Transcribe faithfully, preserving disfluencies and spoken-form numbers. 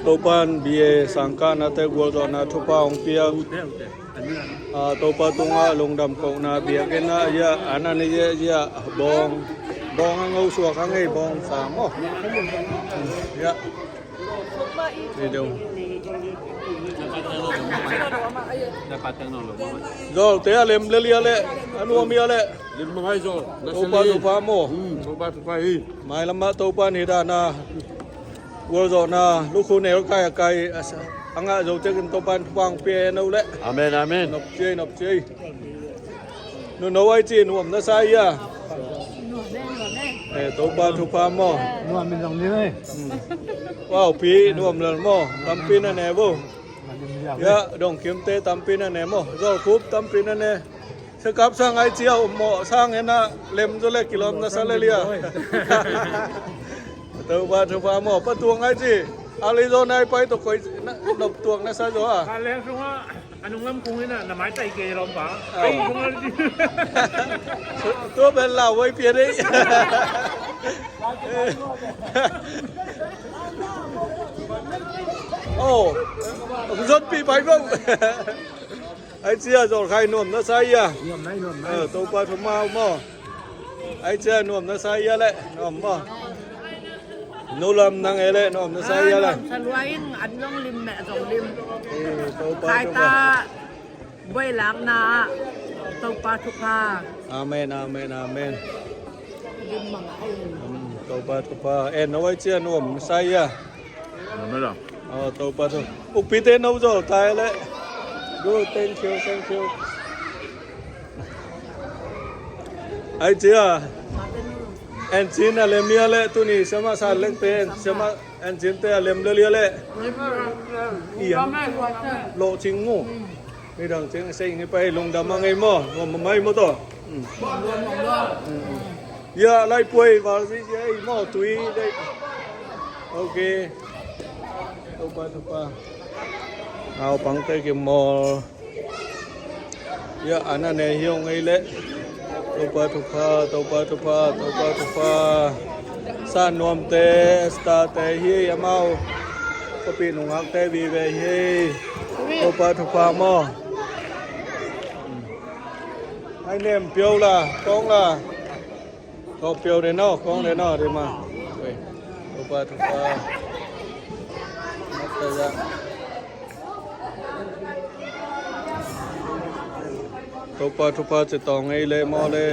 Topan bia sangkahnate gualzawhna thupha hong piak. A, Topa tungah lungdam kohna biakinn ah, ya, a na nei, ya, ya, bawng, bawng a ngosuak a ngei bawng sang maw. Ya. Ni dong. Zawlte a lem le lia le, a nuam ia le. Lim mahmah hi zaw. Topa thupha maw. Hmm, Topa thupha hi. Mailam ah Topa ni dana gualzawhna lukhu neu kai a kai a sa, a ngah zo ciangin Topan thupha hong pia hen o le. Amen, amen. Nop ciai, nop ciai. Nuno ai ci nuam na sa ia. Eh, Topa thupha maw. Nuam in zong ni mai. Hmm. Wow, pi nuam lel maw. Tampi na ne bo. Ya, dong kimte tampi na ne maw. Zol khup tampi na ne. Sakap sang ai ci a um maw, sang hena lem zo le kilawm na sa le lia. Topa thupha maw, Pa Tuang ai ci. Arizona ai pai to koi na, nop tuang na sa zo a. Ka leng sung a, a nung lam kung ina, na mai tai ke lawm pa. Au. Ai, kung a ci. Tua bel lau ai pia dei. Oh, zot pi pai bo. Ai cia zol khai nuam na sa ia. Nuam nai, nuam nai. Eh, Topa thupha maw. Ai cia nuam na sa ia le, nuam maw. Nu lam nang e le, nuam na sa ia le. Ah, nuam sa lua in, an zong lim meh zong lim. Eh, Topa khai thupha. Ta buai lakna, Topa thupha. Amen, amen, amen. Lim mang ai. Hmm, Topa thupha. Eh, no ai cia nuam na sa ia. Amen. Oh, Topa thu. Ukpite no zo tai le. Good, thank you, thank you. Ai cia. En cin a lem ia le tuni sama sa lek te en sama en cin te a lem le lia le. Ia. Lo cing mu. Ni dang cing sei ngi pai lungdam a ngei maw. Ngom mai maw to. Hmm. Hmm, hmm. Ya, lai puai val si si ei maw tui dei. Ok. Topa, Topa. Au pang te ki maw. Ya, ana ne hiong ei le. Topa thupha, Topa thupha, Topa thupha. Sa nuam te, sta te hi amau. Kopi nungak te vive hi. Topa thupha maw. Ai nem piau la, kong la. Kong piau de no, kong de no, de ma. Oi. Topa thupha. Mata ya. Topa thupha ci tawng ei le maw le.